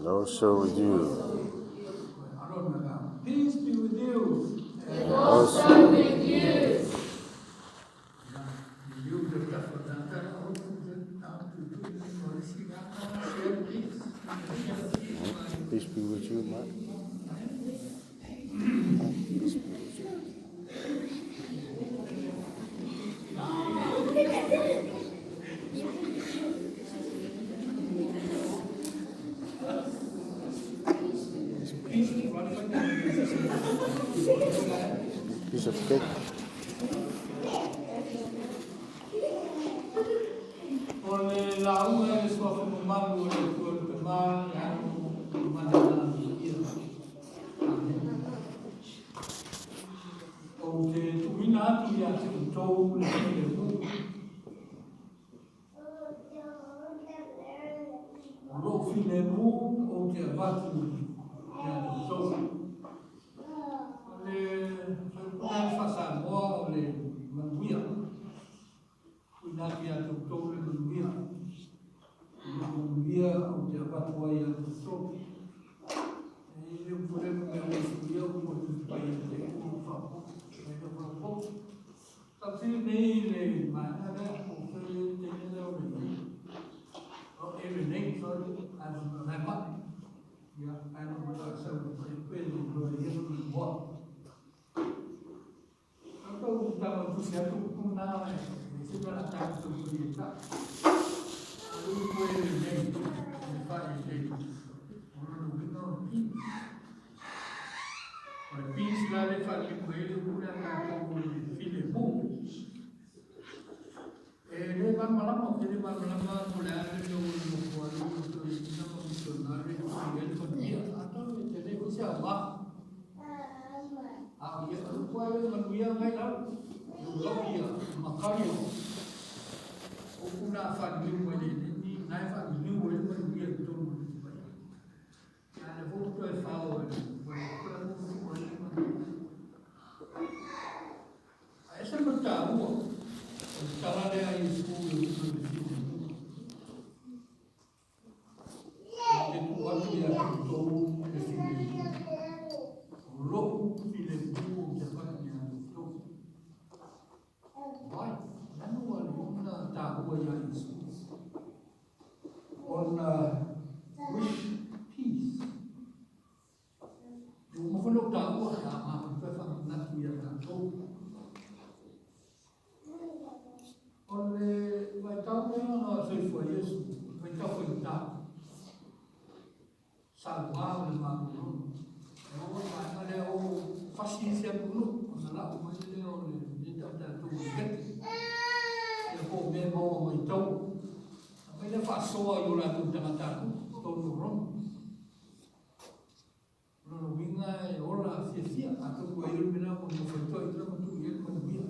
And also with you. Peace be with you. And also with you. Peace be with you, Mark. Peace be with you. Piece of cake. O le lauga i le suafa mamalu o le Atua le Tama, le Alo ma le Agaga Paia. Amene. Ou te tuuina atu ia te outou le filemu. O lou filemu ou te avatu ia te outou. O le faaupuga le faa-Samoa o le manuia. Tuuina atu ia te outou le manuia. O lou manuia ou te avatu ai ia te outou. E i le upu le mea ua suia ua tutupai e te ua faaopoopo. E le faaopoopo. Tausili nei le maena lea, o fele teine lea o lenei. O e lenei, sorry, ai mai. Ia, ai no mata sau e pe le lo e no le moa. Tatou tama tusi atu ku na e se mea la tatou tu i ta. O le upu e lenei, e fa e le. O lona uiga o le peace. O le peace la le fa le ku e le upu lea tatou o le filemu. E le malamalama, te le malamalama mo le a le mea ua nofo ai o toe ina ma misionare i le manuia. Atonu e tele foi se aoga. A o ia upu ai le manuia ngai lalo. E lau ia makario. O upu na whaniliu mai le ni nai whaniliu e le manuia i tonu o le tipai. A le fō toe whao e le kura mu o le manuia. A ese ma tāua, o le tala lea i su e upu le filemu. O te tu atu ia outou le filemu. O lou filemu o te whai ia outou. Vai, nanu a le ona tāua ia Iesu. Ona wish peace. E ua mawhana o tāua, a māmā toe whanganatu ia tātou. O le vaitau lea na soifua Iesu, vaitau faigata. Sa lua o le malolo. E o vaega lea o fasi i se atunuu, ona lau mai lea o le le tau tatou i lete. Ia po o mea maua mai tau. A mai lea faasoa i o latou tagata tonu o Roma. O lona uiga e ola fiafia, atonu ua i ai le mea lea ua nofo ai toa i ma tuu i ai le manuia.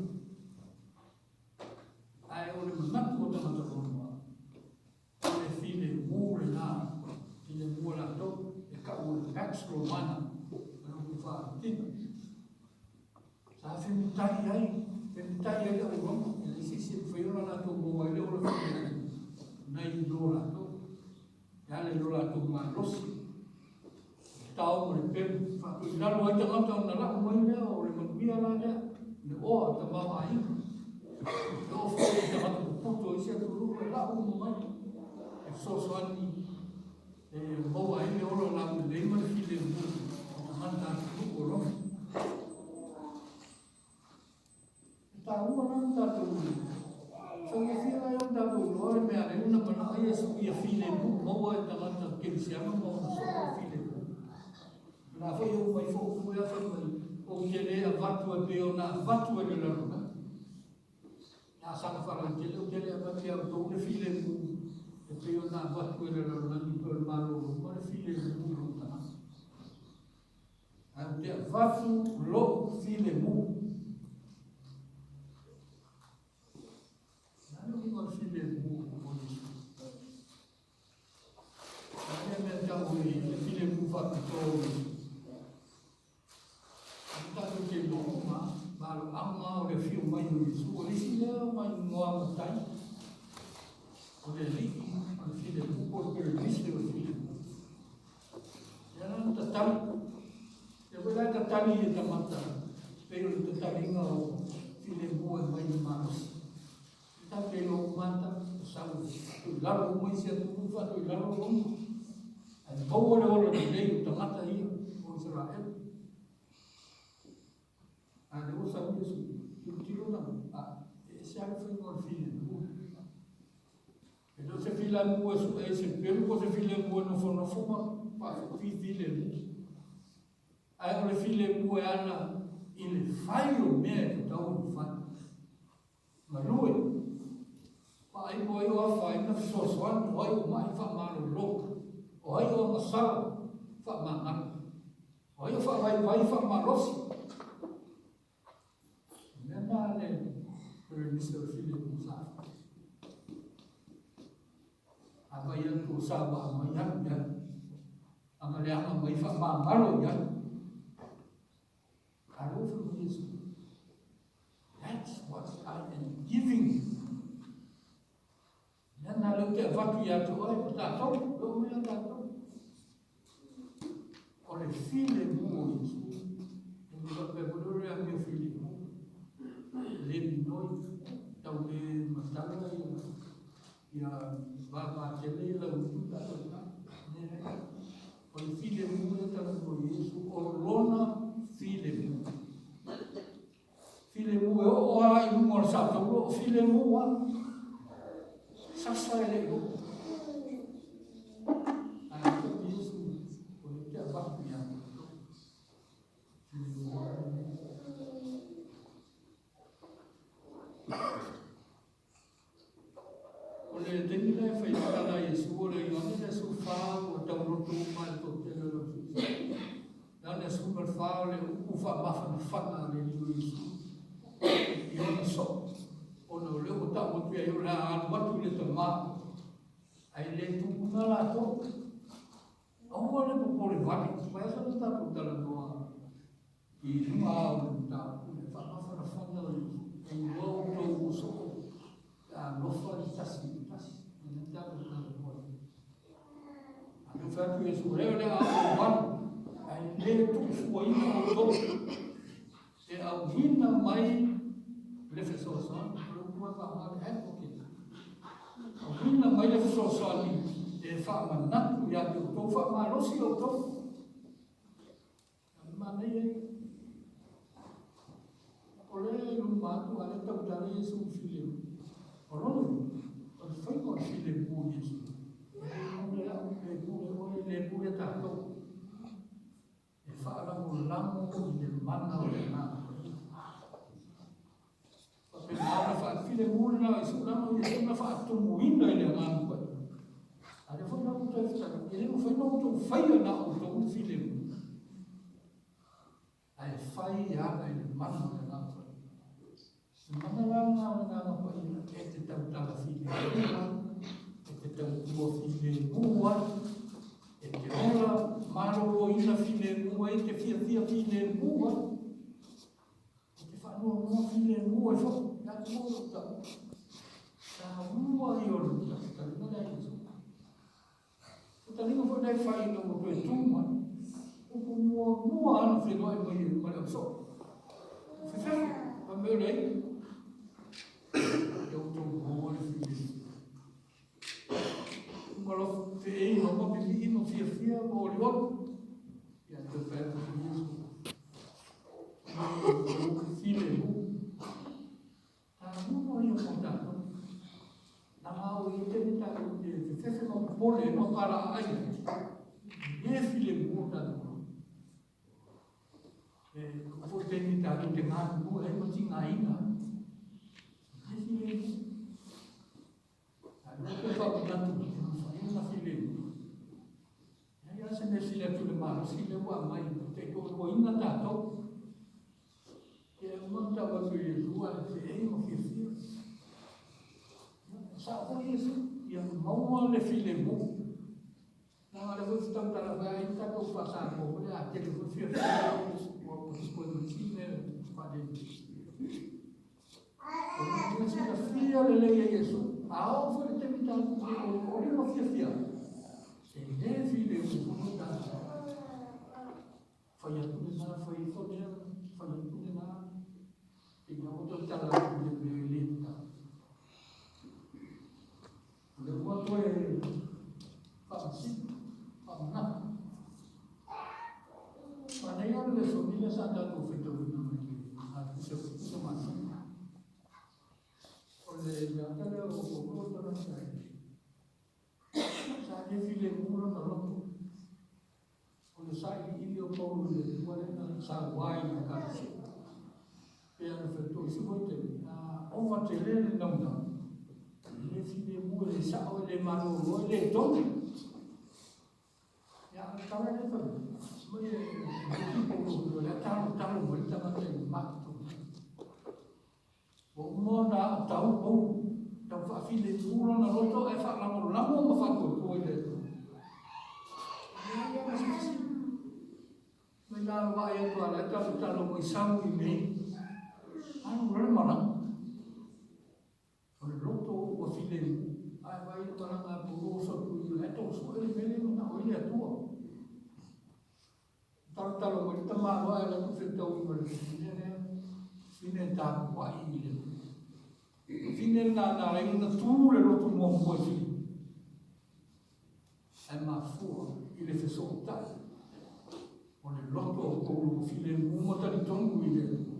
Ae o le manatu o tagata Roma, o le filemu lena, filemu o latou, e kau o le Pax Romana, o le upu faa-Latina. Sa femitai ai, femitai ai le au Roma, e leai se isi e mafai ona latou maua ai le ola filemu nai lo latou. E ala i lo latou malosi. Tao ma le pelu, faatoilalo ai tagata ona lau mai lea o le manuia la lea, le oa tamaoaiga. E oo foi i tagata popoto i se atunuu e lau uma mai. E fesoasoani e maua ai le ola laulelei ma le filemu o tagata atunuu o Roma. E tāua la na tātou Sauiafia la e o tātou iloa le mea le una manaa Iesu ia filemu maua e tagata kerisiano ma ona soo o filemu. La foi o mai fo upu ea fai mai o te le avatu e pe ona avatu e le lalolagi. A saga faalautele o te le avatu ia outou le filemu e pe ona avatu e le lalolagi pe o le malolo ma le filemu i lou tagata. Ae ou te avatu lou filemu. Na le uiga o le filemu o Iesu. Na le mea tau i le filemu faapitoa o Iesu. O tatou te iloa uma maloaga o le afio mai o Iesu. O le isi lea o mainoa matai, o le alii o le filemu, po o le peremise o le filemu. mai le malosi. E tatou te iloa uma lava tatou sau i lalo uma isi atunuu faatoi i lalo Roma. Ae maua le ola lelei o tagata ia o Isaraelu. A o lea ua sau Iesu, tilotilo la, a, e ese lava le faiga o le filemu. E le o se filemu e sue ai se pelu po o se filemu e nofonofo ma faafifi filemu. Ae o le filemu e ala i le fai o mea e tatau ona fai. Galue. Vaai po o ai o afaina fesoasoani, o ai o ma'i faamalolo, o ai o agasala faamagalo, o ai o faavaivai faamalosi. O mea na le Perenise o le filemu sa fai. A vai atu o sa waa mai alu i ai. Aga leaga mai faamagalo i ai. Alofa mai Iesu. That's what I am giving you. Mea na leo te avatu ia te oe ma tātou, leo mai ia tātou. O le filemu o Iesu. E me whapea ko le rea mea filemu. Le minoi, tau le matala ia, ia vava tele ia lau utu tātou tā. Ne, O le filemu lea talanoa i Iesu, o Lona filemu. Filemu e oo lava i luga o le sautaula, o filemu lava. Sasa e le i oo. Ae o Iesu, o le te avatu ia te outou. Filemu lava lenei. O le taimi la e fai ai tala a Iesu, o le Ioane le aso fa ua tauloto uma e le toatele o le ausuesue. Ioane 14 o le upu faamafanafana a le Alii o Iesu i ona soo, ona o lea ua tau atu i ai o le a alu atu i le Tama, ae le tuuna latou. Aua le popole vale, mai asa na tatou talanoa i luga o le mataupu le faamafanafana o Iesu, e iloa outou ua soo pe a alofa le tasi i le tasi. Lea na tatou talanoa ai. A lea ua fai atu Iesu, o lea o le a ou alu, ae le tuufuaina outou e auina mai le fesoasoani. O le upu e faaaoga le advocate. Auina mai le fesoasoani e faamanatu ia te outou, faamalosi outou. A manaia ia. O lea e luma atu a lea tautala Iesu i filemu. O lona uiga, o le faiga o le filemu o Iesu, e le pule au, le pule oe, le pule tatou. E faalagolago i le mana o le Agaga Paia. Faapena ona faafilemu lena o Iesu, leaga o Iesu na faatumuina i le Agaga Paia. A lea foi la ua toe fetalai, e le mafai ona outou faia na o outou le filemu, ae fai e ala i le mana o le Agaga Paia. Le mana la lena o le Agaga Paia e te tautala filemu ai, e te tautua filemu ai, e te ola maloloina filemu ai, e te fiafia filemu ai. E te faanoanoa filemu ai foi, ia te oe o tau. Taua ia o le fetalaiga lea a Iesu. Fetalaiga foi lea e fai ina ua toe tu mai. Upu muamua lava na feiloai mai ai ma le ausoo. Fefefe, fai mai o le ai. Ia outou maua le filemu. Uma loa feei ma mapipii ma fiafia ma olioli. Ia toe fai atu foi Iesu. Filemu. Taua ia mo tatou. Leaga o i tele tatou te fefefe ma popole ma palaaai ai. E le filemu o tatou. E foi taimi tatou te galulue ai ma tigaina. E le filemu. A lea toe faamanatu e mafai ona filemu. E leai lava se mea sili atu i le malosi lea ua aumai e taitoaluaina tatou. Ia e uma ona tau atu i le Atua e feei ma fiafia. Ia, e sao foi Iesu, ia maua le filemu. Leaga o lea foi tautala fai ai tatou faa-Samoa foi lea a tele foi fiafia ua dispoint mai isi mea faalele. O le mea silafia lelei e Iesu, a oo foi le taimi tatou te olioli ma fiafia ai, e le filemu foi tatou. Fai atu lena, fai ifo lea, fai atu lena. Pei lava ua toe tala atu i le mea filemu lona loto. O le sailiili o Paulo i le Atua lea na saua ai i le Ekalesia. Pei ona fai atu i isi foi taimi, a ova tele le naunau, e le filemu, e le sao, e le malolo, e le tonu. Ia, a o le tala lea e fai mai, mai e Paulo, o lea talotalo mai le tagata i le matou. Ua uma ona aotau Paulo, tau faafilemu lona loto ae faalagolago ma faatuatua i le Atua. E leai lava se fesili. Mai la vaai atu a la e talotalo mai sau i inei. Alu loa le malaga. O le loto ua filemu. Ae vaai le malaga a Paulo oso atu i la e tau sue le mea lea e manao ai le Atua. Talotalo mai le tamaloa ae alu atu fetaui ma le fafine lea, fafine e tapuai i le fafine lena na ala ai ona tu le lotu muamua i Filipi. Ae mafua i le fesootai o le loto o Paulo filemu ma talitonu i le Atua.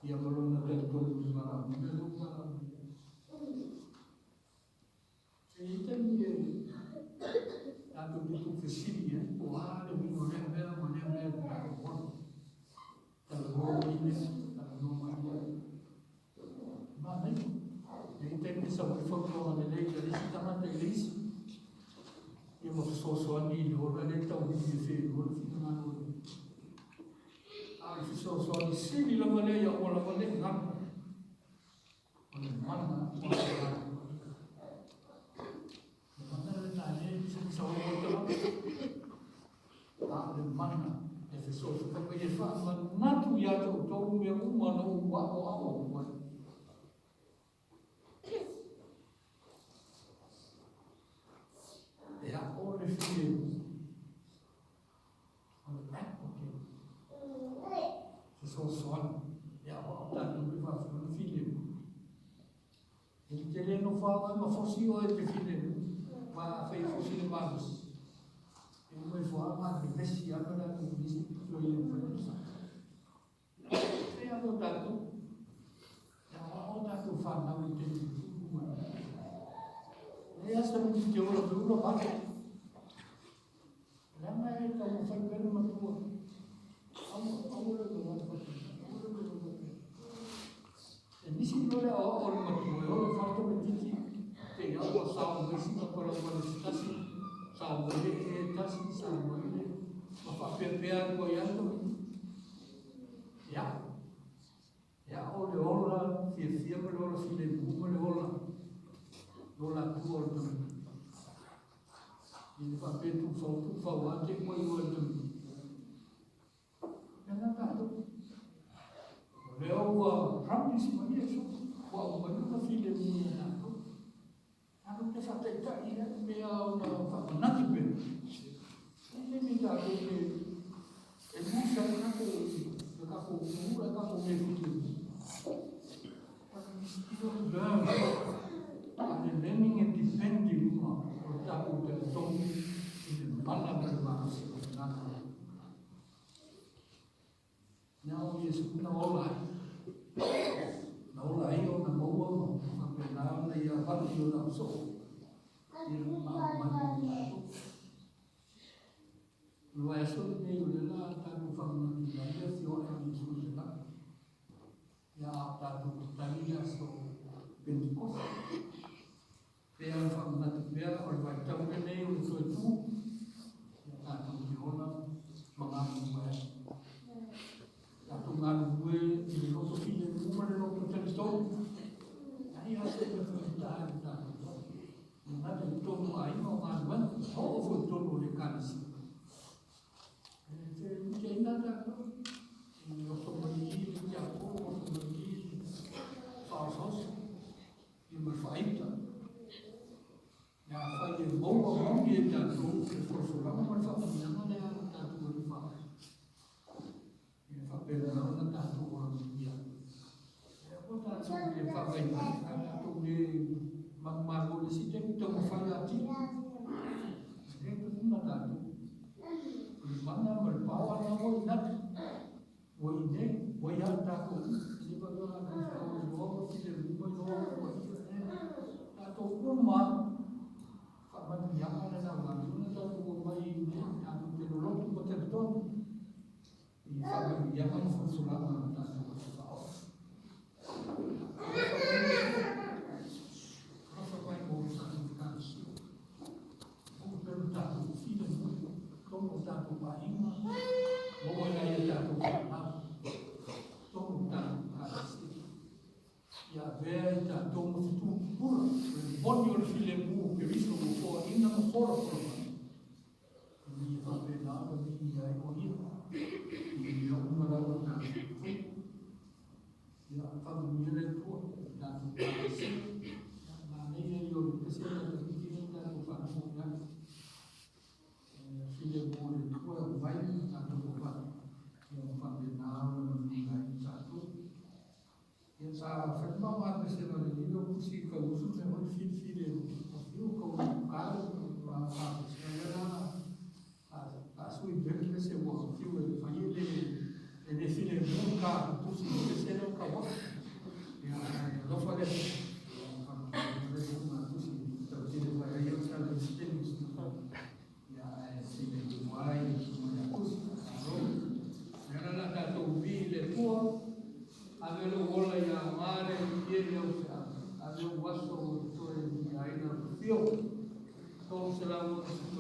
Ia ma lona talitonu i le valaauina lea ua valaauina. E i ai taimi e tatou te tuufesili ai po o a le uiga o lea mea ma lea mea i le tatou ola. Talanoa mai lea, talanoa mai lea. Manaia. E i ai taimi e sau ai fautuaga lelei a le isi tagata i le isi. Ia ma fesoasoani i le ola lea e tau vili e felua le finagalo o le A o le fesoasoani sili lava lea ia aua lava ne i galo. O le mana o le Le mana lena e le misamisa o le tagata. A o le mana e fesoasoani mai e faamanatu ia te outou mea uma na ou aʻoaʻo atu ai. E aʻo le filemu. O le advocate. Fesoasoani. E aʻoaʻo tatou pe faafefea ona filemu. E te le nofo lava oe ma fosi oe e te filemu. Aua afai e fosi le malosi, e uma ifo lava ma vevesi lava le atunuu i isi pito e le mafai ona sao. E pei lava o tatou, e aoao tatou fanau i le taimi e tupu mai. Leai lava se tamaitiiti e ola mai ua vale. Leaga e taumafai pea le matua. Aua, aua le vale faapena, aua le vale faapena. E misi loa le aoao a le matua e oo i fale tamaitiiti, te i lava ua sao mai sina palauvale se tasi, sao mai le ee tasi, sao mai le ma faapeapea atu ai lava le tamaitiiti. Ia, e a'o le ola fiafia ma le ola filemu ma le ola, le ola atua o le tamaitiiti. E le faapea tuufau tuufau lava te i ua iloa e le tamaitiiti. Lena tatou. O lea ua promise mai Iesu, ua aumai lona filemu ia tatou. Tatou te faataitai ai mea ona faamanatu pea. E le taimi tatou te e lose ai tatou le tatou pula tatou le filemu. But we still learn. A le learning e depend i luga o le tatou talitonu i le mana ma le malosi o le Agaga. Na o Iesu na ola ai. Na ola ai ona maua ma faapena ona ia avatu i ona ausoo. Ia ma aumai mo i latou. O le vaiaso lenei o lea la tatou faamanatuina ai le afioa'i o Iesu i le lagi. Ia a o tatou tatali le aso Pentekosa. Pei ona faamanatu pea o le vaitau lenei o le toe tu, ia tatou te ola ma galulue ai. Tatou galulue i le loto filemu ma le loto talitonu. Leai lava se mea faigata i le tatou ola. E gata i totonu o aiga o galuega, oo foi i totonu o le Ekalesia. E felupeina tatou, e oso mai i i le tiakono, oso mai i i le faaosaosa. Ia ma le faaiuta. Ia afai e maua moni e tatou le folafolaga ma le faamanuiaga lea a lo tatou Alii Faavae, ia faapena ona tatou ola manuia ai. E aua tatou te faavaivai, a tatou le manumalo i le isi taimi taumafai atili. E le tuuna tatou. O le mana ma le paoa lena ua i lalo. Ua i nei, ua ia tatou uma, e le faapea o latou faaolooloa ma filemu mai loa ua ia, e tatou uma lava. Faamanuiaga lena ua ona tatou omai i inei tatou te lolotu ma talitonu i faamanuiaga ma folafolaga a lo tatou Alii Faaola. Alofa mai mo le tatou Ekalesia. Maua pea lo tatou filemu i totonu o tatou aiga, maua e nai a tatou fanau, totonu o tatou Ekalesia. Ia avea i tatou ma fetuupula o le moni o le filemu o Keriso ua foaina ma folafola mai, ina ia faapena ona viia ai o Ia i mea uma lava o tatou faia. Ia faamanuia le Atua i le tatou Ekalesia. Ia, manaia ia o le pese lea a tamaiti lea na tatou faalogo i ai. Filemu o le Atua e aumai ma tatou avatu, ia ma faapena ona manuia ai tatou. Ia sa fai le matou gasegase ma le alii lea o Pusi i Kauusu mea foi le filifili e afio Kauusu ma gasegase lea la na sui mai le pese ua fiu e fai e le e le filemu le ta Pusi i le pese lea o tau atu. Ia ae alofa le Atua le Pusi tautele mai ai au tala i se Ia ae filemu ai le Pusi. Malo. Ia la tatou vi i le Atua, ave lou ola ia aoga le Alii e i au feau, ave ou aso ua totoe e manuia ai lau afio. 365.